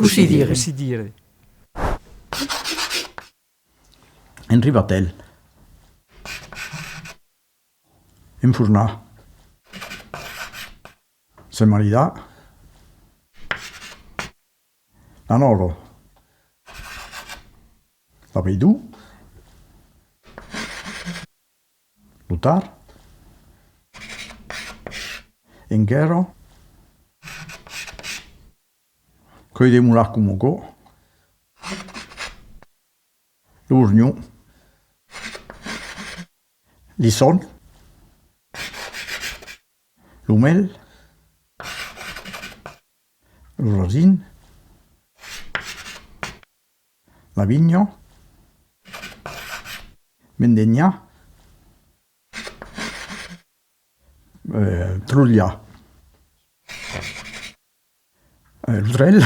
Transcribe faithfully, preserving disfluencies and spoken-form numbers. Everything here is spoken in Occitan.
Cossí dire? Cossí dire? Enribatel. Enfornar. Se maridar. La nòra. L'aveidor. Lo tard. Enguèra. Qu'ei demorat coma aquò. Lo bornhon. Li sòns. Lo mèl. Lo rasin. La vinha. Vendenhar. Eh, trolhar. Eh, lo trèl.